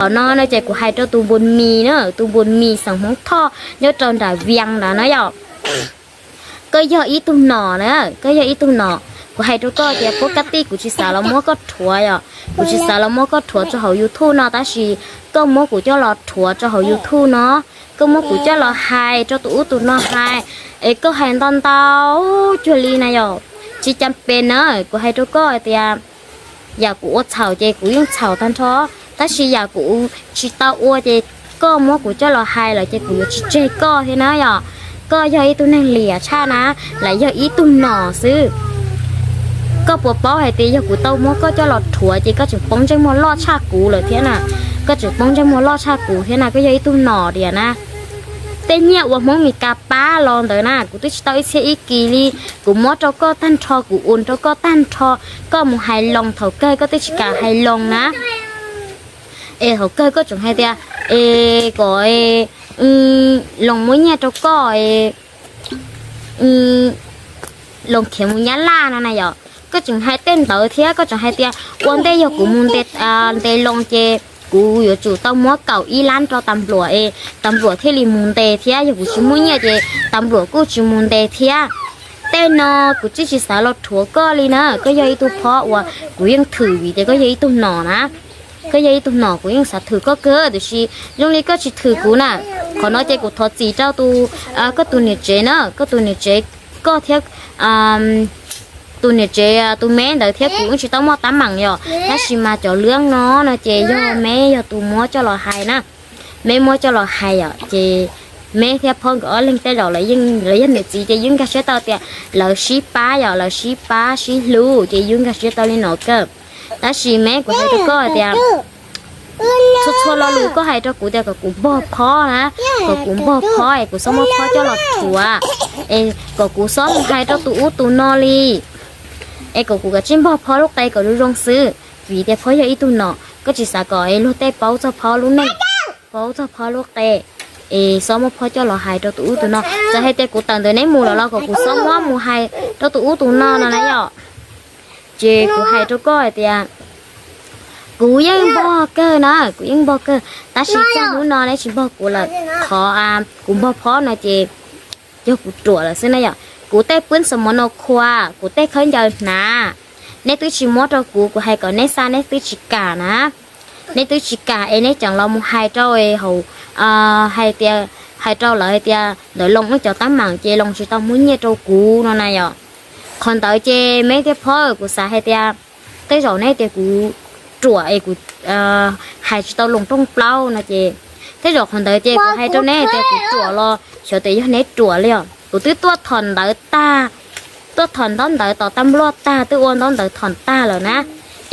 Qhov no no ces kuv hais rau tus npus mis na, tus npus mis xeem Hmoob Thoj nyob rau nram Vias ntawd na yom. Koj yog ib tug nom na, koj yog ib tug nom. Kuv hais rau koj tias puab kab tij, kuv tsis xav los muab koj rhuav yom, kuv tsis xav los muab koj rhuav rau hauv YouTube no, tab sis koj muab kuv coj los rhuav rau hauv YouTube no, koj muab kuv coj los hais rau tus ub tus no hais, es koj hais ntau ntau cuag li na yom, tsis cas pes na. Kuv hais rau koj hais tias yam kuv ua txhaum ces kuv yeej txhaum tag nrho, tab sis yam kuv tsis tau ua ces koj muab kuv coj los hais lawm ces kuv yuav tsis tseg koj thiab na yom. Koj yog ib tug neeg liam tshaj na, lam yog ib tug nom xwb. Koj puas paub hais tias yog kuv tau muab koj coj los rhuav ces koj tseem poob ntsej muag loj tshaj kuv lawm thiab na, koj tseem poob ntsej muag loj tshaj kuv thiab na, koj yog ib tug nom diam na. Tej nyiaj uas Hmoob Mes Kas pab los ntawd na, kuv twb tsis tau ib txhiab ib kis li, kuv muab rau koj tag nrho, kuv ua rau koj tag nrho, koj mus hais Loos, thaum kawg koj twb tsis kam hais Loos na. Es thaum kawg koj tseem hais tias, es kom Loos muab nyiaj rau koj, Loos khiav mus Nyab Laj no na yom. Koj tseem hais tej ntawd thiab, koj tseem hais tias ua ntej yog kuv mus ntes Loos ces kuv yuav tsum tau muab kaum ib lab rau tas npluam es tas npluam thiaj li mus ntes thiab, yog kuv tsis muaj nyiaj ces tas npluam kuj tsis mus ntes thiab. Tej no kuv twb tsis xav los rhuav koj li na, koj yog ib tug phob uas kuv yeej thwm vim tias koj yog ib tug nom na. Koj yog ib tug nom kuv yeej xav thwm koj kawg, tiam sis zoo li koj tsis thwm kuv na. Qhov no ces kuv thov txim rau tus, koj tus niam tsev na, koj tus niam tsev, koj thiab tus niam tsev tus me ntawd thiab kuv yeej tsis tau muaj teeb meem yom, tab sis mas cov lub no no ces yog me yog tus muab coj los hais na. Me muab coj los hais yom, ces me thiab phob nkawd ob leeg tej zaum lawv yog niam txiv ces yus nkag siab tau tias lawv sib pab yom, lawv sib pab sib hlub ces yus nkag siab tau li no kawg. Tab sis me kuv hais rau koj tias txhua txhua lo lus koj hais rau kuv tias kom kuv npog phob na, kom kuv npog phob es kuv xob muab phob coj los rhuav, es kom kuv xob mus hais rau tus ub tus no li, es kom kuv kav tsij npog phob lub qe kom zoo zoo xwb, vim tias phob yog ib tug nom, koj tsis xav kom luag tej paub txog phob lub neej, paub txog phob lub qe, es xob muab phob coj los hais rau tus ub tus no. Txawm hais tias kuv tawm ntawm neb mus lawm los kom kuv xob muab mus hais rau tus ub tus no no na yom. Ces kuv hais rau koj hais tias kuv yeej npog kawg na, kuv yeej npog kawg, tab sis txog hnub no neb tsis npog kuv lawm. Qhov kuv npog phob no ces yog kuv ruam lawm xwb na yom. Kuv tej pwb xo mo no khua, kuv tej khaub ncaws hnav, neb twb tsis muab rau kuv, kuv hais kom neb xa neb twb tsis kam na. Neb twb tsis kam es neb tseem los mus hais rau hauv, hais tias, hais rau lawv hais tias ntawm Loos wb cov teeb meem ces Loos tsis tau muab nyiaj rau kuv no na yom. Qhov ntawd ces me thiab phob, kuv xav hais tias tej zaum neb tias kuv ruam es kuv hais tsis tau Loos rooj plaub no ces tej zaum qhov ntawd ces kuv hais rau neb tias kuv ruam los xyov tias yog neb ruam li os. Kuv twb tuaj thom ntawv tag, tuaj thom ntaub ntawv tom taj npluaj tag, twb ua ntaub ntawv thom tag lawm na,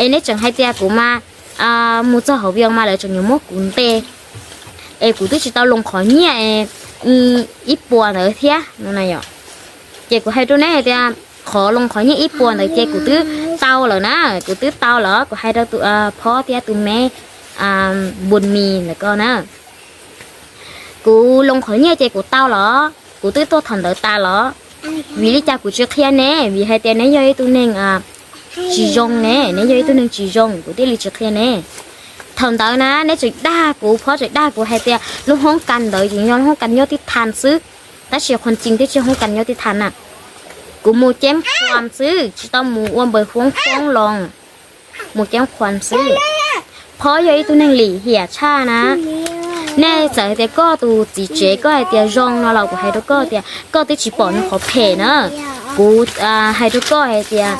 es neb tseem hais tias kuv mas mus txog hauv Vias mas lawv tseem yuav muab kuv ntes, es kuv twb tsis tau Loos qhov nyiaj ib puas ntawd thiab no na yom. Ces kuv hais rau neb hais tias qhov Loos qhov nyiaj ib puas ntawd ces kuv twb tau lawm na, kuv twb tau lawm. Kuv hais rau tus phob thiab tus me npus mis ntawd ko na, kuv Loos qhov nyiaj ces kuv tau los, kuv twb tuaj thom ntawv tas los. Vim li cas kuv tsis qhia neb? Vim hais tias neb yog ib tug neeg tsis zoo ne, neb yog ib tug neeg tsis zoo kuv thiaj li tsis qhia neb. Thaum ntawd na neb tseem dag kuv, phob tseem dag kuv hais tias lub hoob kas ntawd ces yog lub hoob kas nyob tib thas xwb, tab sis qhuas tsees twb tsis hoob kas nyob tib thas na. Kuv mus ceeb khuas xwb, tsis tau mus ua npaws foob foob los, mus ceeb khuas xwb. Phob yog ib tug neeg lim hiam tshaj na. Nej txawm hais tias koj tus txiv tsev koj hais tias zoo no los kuv hais rau koj tias koj twb tsis pom nws qhov phem na. Kuv hais rau koj hais tias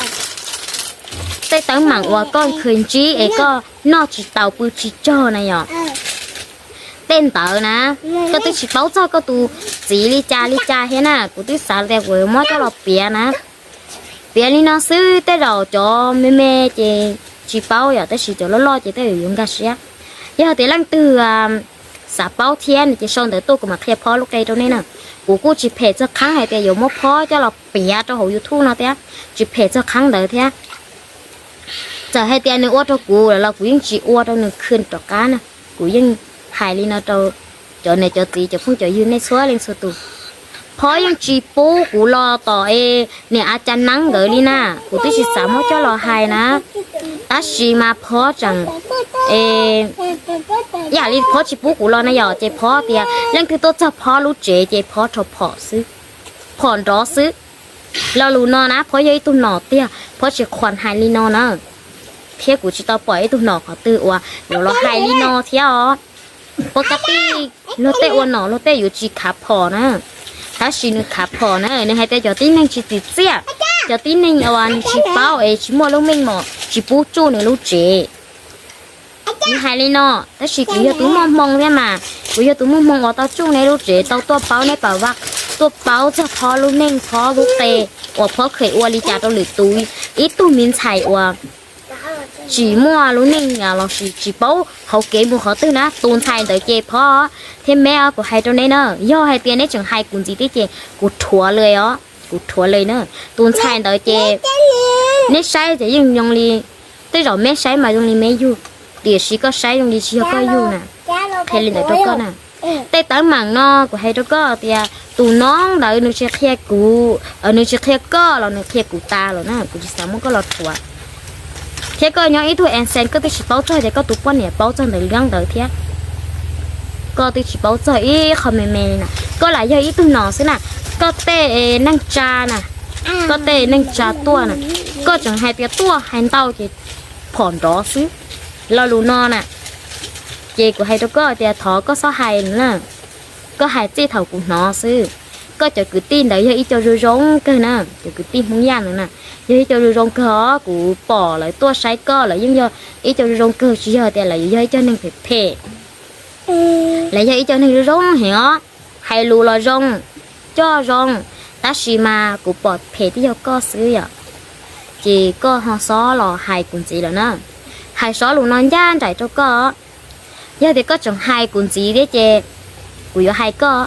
tej teeb meem uas koj kheev ntsib es koj noj tsis taus pw tsis tsog na yom, tej ntawd na, koj twb tsis paub txog koj tus txiv li cas li cas thiab na. Kuv twb xav tias kuv muab coj los piav na, piav li no xwb tej zaum cov me me ces tsis paub yom, tab sis cov loj loj ces tej zaum yuav nkag siab. Yog tias leej twg xav paub thiab no ces sau ntawv tuaj kuv mam qhia phob lub qe rau nej na. Kuv kuj tsis phem txog qhov hais tias yuav muab phob coj los piav rau hauv YouTube no thiab, tsis phem txog qhov ntawd thiab. Txawm hais tias nws ua rau kuv lawm los kuv yeej tsis ua rau nws khw rov qab na. Kuv yeej hais li no rau cov niam cov txiv cov phooj cov ywg nej txhua leej txhua tus. Phob yeej tsis pub kuv los tom es niam a cas neeb nkawd li na, kuv twb tsis xav muab coj los hais na. Tab sis mas phob tseem Es ib yam li Phob tsis pub kuv los na yom, ces Phob tias leej twg tuaj txog Phob lub tsev ces Phob rho phom xwb, phom nrov xwb. Lo lus no na Phob yog ib tug nom tiag, Phob tsis khuam hais li no na. Thiab kuv tsis tau pom ib tug nom qhov twg uas yuav los hais li no thiab os. Phob kab pij, luag tej ua nom luag tej yuav tsis khav phom na. Tab sis nws khav phom na, nws hais tias cov tib neeg tsis txim txiaj, cov tib neeg uas nws tsis paub es tsis muaj lub meej mom tsis pub tsuj nws lub tsev. Nws hais li no, tab sis kuv yog tus muaj hmoo thiab mas, kuv yog tus muaj hmoo uas tau tsuj neb lub tsev, tau tuaj paub neb pam vaj, tuaj paub txog Phob lub neej, Phob lub qe, uas Phob kheem ua li cas rau lwm tus, ib tug me ntxhais uas tsis muaj lub neej los sis tsis paub hauv kev mus qhov twg na, tus ntxhais ntawd ces Phob thiab Meb, kuv hais rau neb na, yog hais tias neb tseem hais kuv ntxiv thiab ces kuv rhuav lawm os, kuv rhuav lawm na. Tus ntxhais ntawd ces neb saib ces yeej zoo li, tej zaum Meb saib mas zoo li Meb yug, tiam sis koj saib zoo li tsis yog koj yug na. Qhia li ntawd rau koj na. Tej teeb meem no kuv hais rau koj tias tus no ntawd nws tsis qhia kuv, nws tsis qhia koj los nws qhia kuv tas lawm na, kuv tsis xav muab koj los rhuav. Thiab koj nyob ib tug Asen koj twb tsis paub txog ces koj tus poj niam paub txog ntawm lub ntawd thiab. Koj twb tsis paub txog ib qho me me li na, koj lam yog ib tug nom xwb na. Koj tej neej tsa na, koj tej neej tsa tuaj na, koj tseem hais tias tuaj hais ntau ces phom nrov xwb. Lo lus no na, ces kuv hais rau koj tias thov koj txhob hais na, koj hais txij thaum kuv hnov xwb. Koj cov kwv tij ntawd yog ib co zoo zoo kawg na, cov kwv tij Hmoob Yaj ntawd na, yog ib co zoo zoo kawg os, kuv pom lawv tuaj saib koj lawv yeej yog ib co zoo zoo kawg, tsis yog tias lawv yog ib co neeg phem phem. Lawv yog ib co neeg zoo zoo heev os, hais lus los zoo, coj zoo, tab sis mas kuv pom phem twb yog koj xwb yom. Ces koj ho xob los hais kuv ntxiv lawm na. Hais xob lus no ncaj nraim rau koj. Yog tias koj tseem hais kuv ntxiv thiab ces kuv yuav hais koj,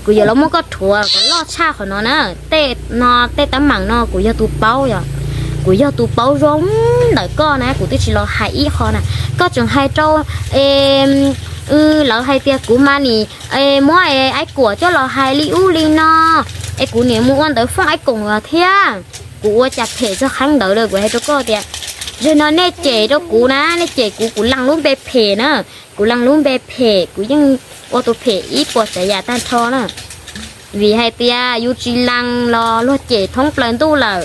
kuv yuav los muab koj rhuav kom loj tshaj qhov no na. Tej no tej teeb meem no kuv yog tus paub yom, kuv yog tus paub zoo ntawm koj na, kuv twb tsis los hais ib qho na. Koj tseem hais rau, lawv hais tias kuv mas nim muab Aib Kuam coj los hais li ub li no, es kuv nim mus ua ntawv fooj Aib Koom los thiab, kuv ua cas phem txog qheeb ntawd lawm. Kuv hais rau koj tias, zaum no nej cem rau kuv na, nej cem kuv, kuv lees lub npe phem na, kuv lees lub npe phem, kuv yeej ua tus phem ib puas tsav yam tag nrho na. Vim hais tias yus tsis lees los luag cem thoob plaws ntuj lawm,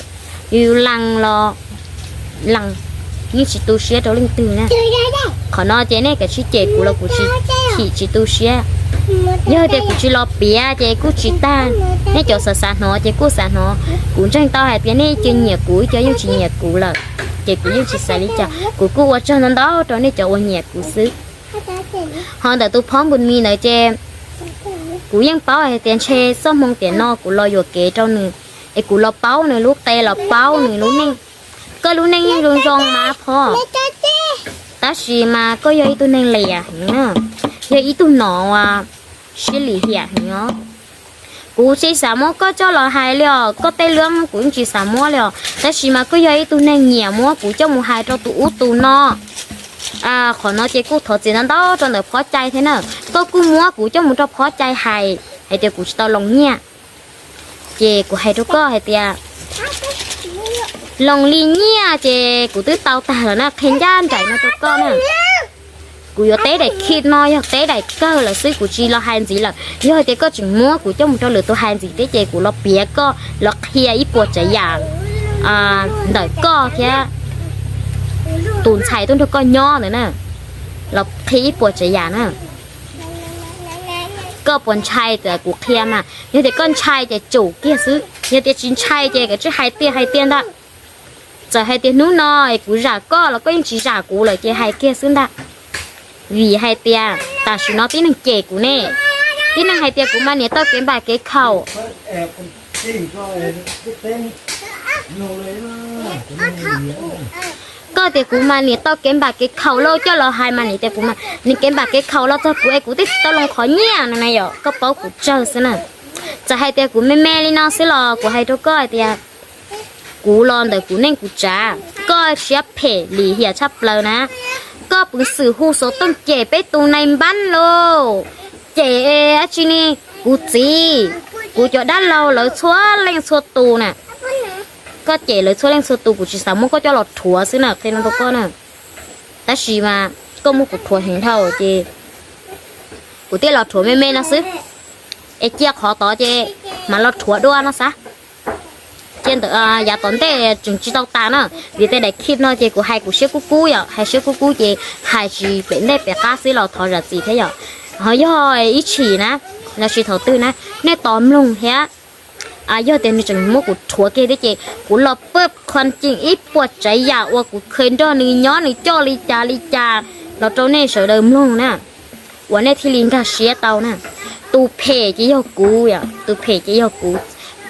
yus lees los lees, yeej tsis tu siab rau leej twg na. Qhov no ces nej kav tsij cem kuv los kuv tsis chim tsis tu siab. Yog tias kuv tsis los piav ces kuj tsis tag, nej cov xav xav hnov ces kuj xav hnov. Kuv ntseeg tau hais tias nej ib co nyiam kuv, ib co yeej tsis nyiam kuv lawm, ces kuv yeej tsis xav li cas, kuv kuj ua tsaug ntau ntau rau nej cov uas nyiam kuv xwb. Ho ntawm tus Phob Npus Mis ntawd ces kuv yeej paub hais tias ntshe txoj hmoo tiam no kuv los yuam kev rau nws, es kuv los paub nws lub qe los paub nws lub neej. Koj lub neej yeej zoo zoo mas Phob, tab sis mas koj yog ib tug neeg liam heev na, yog ib tug nom uas siab lim hiam heev os. Kuv tsis xav muab koj coj los hais li os, koj tej lub kuv yeej tsis xav muab li os, tab sis mas koj yog ib tug neeg nyiam muab kuv coj mus hais rau tus ub tus no. Qhov no ces kuj thov txim ntau ntau rau ntawm Phob Cai thiab na. Koj kuj muab kuv coj mus rau Phob Cai hais, hais tias kuv tsis tau loos nyiaj. Ces kuv hais rau koj hais tias loos li nyiaj ces kuv twb tau tag lawm na, qhia ncaj nraim no rau koj na. Kuv yuav teb daim khib no yog teb daim kawg lawm xwb, kuv tsis los hais ntxiv lawm. Yog hais tias koj tseem muab kuv coj mus rau lwm tus hais ntxiv thiab ces kuv los piav koj los qhia ib puas tsav yam ntawm koj thiab tus ntxhais tuaj nrog koj nyob ntawd na, los qhia ib puas tsav yam na. Koj puas ntshai tias kuv qhia mas? Yog tias koj ntshai ces tsum kiag xwb, yog tias tsis ntshai ces kav tsij hais tiag hais tiag ntag. Txawm hais tias hnub no es kuv zam koj los koj yeej tsis zam kuv lawm ces hais kiag xwb ntag. Vim hais tias tam sim no tib neeg cem kuv ne, tib neeg hais tias kuv mas niam tau kev npam kev khaum. Koj tias kuv mas niam tau kev npam kev khaum lauj, coj los hais mas niam tias kuv mas niam kev npam kev khaum los txog kuv es kuv twb tsis tau loos qhov nyiaj no na yom, koj paub kuv tsawg xwb na. Txawm hais tias kuv me me li no xwb los kuv hais rau koj hais tias kuv los ntawm kuv neej kuv tsav, koj siab phem lim hiam tshaj plaws na. Koj peev xwm hu xov tooj cem peb tus nais npab lauj, cem dab tsi ne, kuv txiv, kuv cov dab laug lawv txhua leej txhua tus na. Koj cem lawv txhua leej txhua tus, kuv tsis xav muab koj coj los rhuav xwb na, qhia no rau koj na. Tab sis mas koj muab kuv rhuav heev dhau ces kuv thiaj los rhuav me me no xwb, es cia qhov tod ces mam los rhuav dua no xav. Cia ntawm yav tom ntej tseem tsis tau tas na, vim tej daim clip no ces kuv hais kuv siab kub kub yom, hais siab kub kub ces hais tsis pem ntej pem qab xwb los thov zam txim thiab yom. Ho yog ib tshim na, los sis thaum twg na, nej tos mloog thiab. Yog tias nws tseem muab kuv rhuav kiag thiab ces kuv los pab qhuas ceem ib puas tsav yam uas kuv kheev nrog nws nyob, nws coj li cas li cas los rau nej sawv daws mloog na, uas nej thiaj li nkag siab tau na. Tus phem ces yog kuv, tus phem ces yog kuv,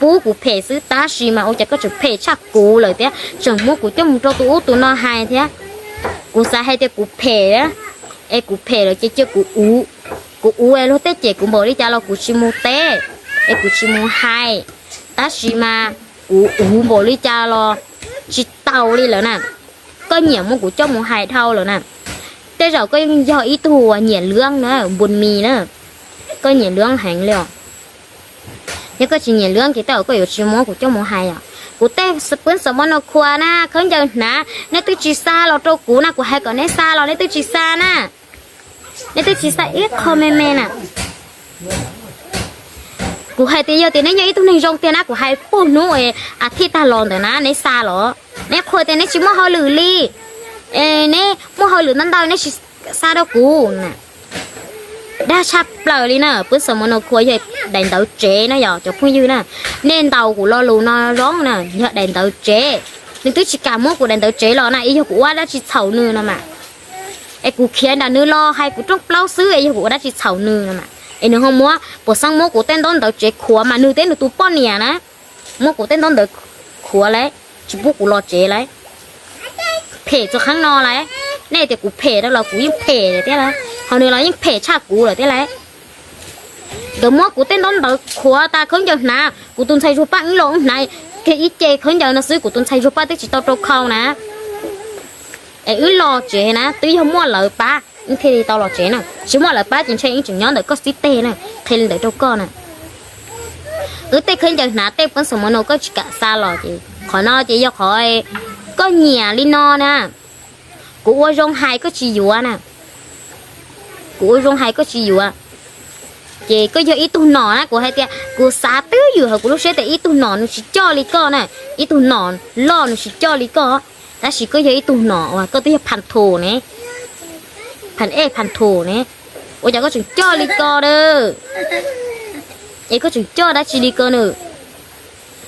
pub kuv phem xwb, tab sis mas ua cas koj tseem phem tshaj kuv lawm thiab, tseem muab kuv coj mus rau tus ub tus no hais thiab. Kuv xav hais tias kuv phem, es kuv phem lawm ces cia kuv uv, kuv uv luag tej cem kuv npaum li cas los kuv tsis mus teb, es kuv tsis mus hais, tab sis mas kuv uv npaum li cas los tsis tau li lawm na. Koj nyiam muab kuv coj mus hais dhau lawm na. Tej zaum koj yeej yog ib tug uas nyiam lwm na, npus mis na, koj nyiam lwm heev li os. Yog koj tsis nyiam lwm ces tej zaum koj yuav tsis muab kuv coj mus hais os. Kuv tej peb xom mo no khua na, khaub ncaws hnav, nej twb tsis xa los rau kuv na, kuv hais kom neb xa los neb twb tsis xa na. Neb twb tsis xa ib qho me me na. Kuv hais tias yog tias neb yog ib tug neeg zoo tiag na, kuv hais puag hnub a thiv tag los ntawm na neb xa los, neb qhuas tias neb tsis muaj hauj lwm li, neb muaj hauj lwm ntau ntau neb tsis xa rau kuv na. Dag tshaj plaws li na, peb xom mo no khua yog daim ntawv tsev na yog cov phooj ywg na. Nej ntaus kuv lo lus no zoo na, yog daim ntawv tsev. Nws twb tsis kam muab kuv daim ntawv tsev los na, es yog kuv ua dab tsi txhaum nws no mas, es kuv khiav nram nws los hais kuv rooj plaub xwb, es yog kuv ua dab tsi txhaum nws no mas, es nws ho muab puas xeeb muab kuv tej ntaub ntawv tsev khuav mas nws thiab nws tus poj niam na, muab kuv tej ntaub ntawv khuav lawm, tsis pub kuv los tsev lawm. Phem txog qheeb no lawm, nej tias kuv phem rau los kuv yeej phem thiab lawm, ho nws los yeej phem tshaj kuv lawm thiab lawm. Nkawd muab kuv tej ntaub ntawv khuav tas, khaub ncaws hnav, kuv tus ntxhais zuag paj wb los wb hnav kiag ib ce khaub ncaws no xwb, kuv tus ntxhais zuag paj twb tsis tau rau khau na. Es wb los tsev na, twb yog muaj lawv pab wb thiaj li tau los tsev na, tsis muaj lawv pab ces ntshe wb tseem nyob ntawm koj xib teg na, qhia li ntawd rau koj na. Wb tej khaub ncaws hnav tej peb xom mo no koj tsis kam xa los ces qhov no ces yog qhov koj nyiam li no na. Kuv ua zoo hais koj tsis yuav na, kuv ua zoo hais koj tsis yuav. Ces koj yog ib tug nom na, kuv hais tias kuv xav twb ywm hauv kuv lub siab tias ib tug nom nws tsis coj li koj na, ib tug nom loj nws tsis coj li koj, tab sis koj yog ib tug nom uas koj twb yog pham thum ne, pham ej pham thum ne, ua cas koj tseem coj li ko a? Es koj tseem coj dab tsi li ko na?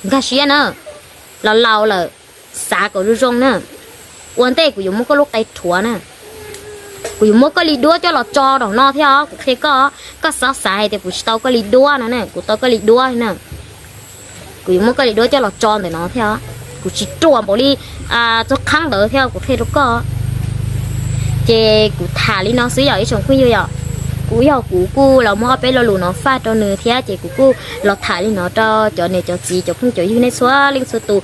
Nkag siab na, los laus lawm, xav kom zoo zoo na. Ua ntej kuv yuav muab koj lub qe rhuav na, kuv yuav muab koj li duab coj los tso nram no thiab os, kuv qhia koj, koj xav xav hais tias kuv tsis tau koj li duab no na, kuv tau koj li duab na. Kuv yuav muab koj li duab coj los tso ntawm no thiab, kuv tsis ruam npaum li txog qhab ntawd thiab kuv qhia rau koj. Ces kuv tham li no xwb yom ib tsoom phooj ywg yom. Kuv yog kuv kuj los muab ob peb lo lus no faj rau nws thiab ces kuv kuj los tham li no rau cov niam cov txiv cov phooj cov ywg nej txhua leej txhua tus.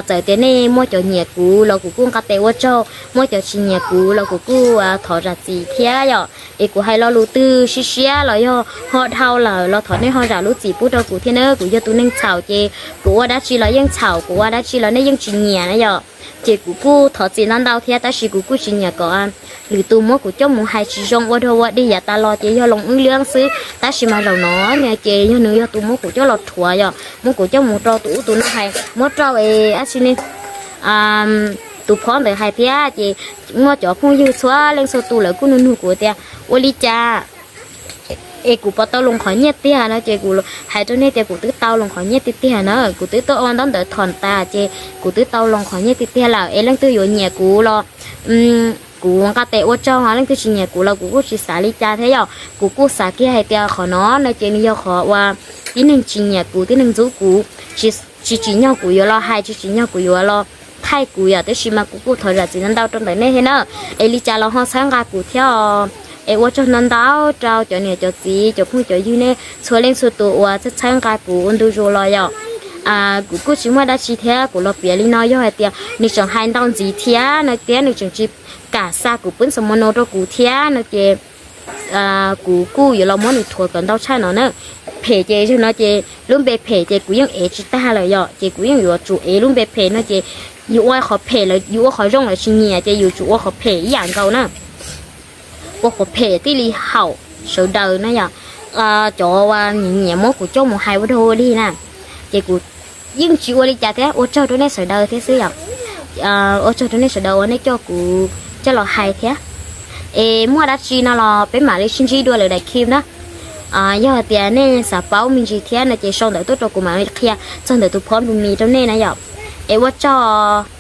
Txawm tias nej muaj cov nyiam kuv los kuv kuj nqa tes ua tsaug, muaj cov tsis nyiam kuv los kuv kuj thov zam txim thiab yom. Es kuv hais lo lus twg siab siab los yog ho dhau lawm los thov nej ho zam lub txim pub rau kuv thiab na. Kuv yog tus neeg txhaum ces kuv ua dab tsi los yeej txhaum, kuv ua dab tsi los nej yeej tsis nyiam na yom. Ces kuv kuj thov txim ntau ntau thiab tab sis kuv kuj tsis nyiam kom lwm tus muab kuv coj mus hais tsis zoo ua dog ua dig yav tas los ces yog loo wb liab xwb. Tab sis mas zaum no ces yog nws yog tus muab kuv coj los rhuav yom, muab kuv coj mus rau tus ub tus no hais, muab rau es dab tsi ne, tus phob ntawd hais thiab ces muaj cov phooj ywg txhua leej txhua tus lawv kuj nug nug kuv tias ua li cas es kuv puas tau loo qhov nyiaj tiag no ces kuv hais rau nej tias kuv twb tau loo qhov nyiaj tiag tiag na, kuv twb tau ua ntaub ntawv thom tas ces kuv twb tau loo qhov nyiaj tiag tiag lawm. Es leej twg yuav nyiam kuv los kuv nqa tes ua tsaug, leej twg tsis nyiam kuv los kuv kuj tsis xav li cas thiab yom. Kuv kuj xav kiag hais tias qhov no no ces nws yog qhov uas tib neeg tsis nyiam kuv, tib neeg ntxub kuv, tsis tsim nyog kuv yuav los hais, tsis tsim nyog kuv yuav los thaij kuv yom. Tab sis mas kuv kuj thov zam txim ntau ntau rau ntawm nej thiab na. Es li cas los ho txhawb nqa kuv thiab os. Es ua tsaug ntau ntau rau cov niam cov txiv cov phooj cov ywg nej txhua leej txhua tus uas txhawb nqa kuv ua ntu zus los yom. Kuv kuj tsis muaj dab tsi thiab, kuv los piav li no yog hais tias nws tseem hais ntau ntxiv thiab no thiab nws tseem tsis kam xa kuv peb xom mo no rau kuv thiab no ces kuv kuj yuav los muab nws rhuav kom ntau tshaj no na. Phem ces zaum no ces lub npe phem ces kuv yeej ev tsis tag lawm yom, ces kuv yeej yuav tsum ev lub npe phem no ces Yus ua qhov phem lawv, yus ua qhov zoo lawv tsis nyiam ces yus tsum ua qhov phem ib yam nkaus na. Ua qhov phem thiaj li haum sawv daws na yom. Cov uas nyiam nyiam muab kuv coj mus hais ua dog ua dig na, ces kuv yeej tsis ua li cas thiab, ua tsaug rau nej sawv daws thiab xwb yom. Ua tsaug rau nej sawv daws uas nej coj kuv coj los hais thiab. Es muaj dab tsi no los peb mam li sib ntsib dua lawm daim clip na. Yog hais tias nej xav paub me ntsis thiab no ces sau ntawv tuaj rau kuv mam li qhia txog ntawm tus phov npus mis rau nej na yom. Es ua tsaug.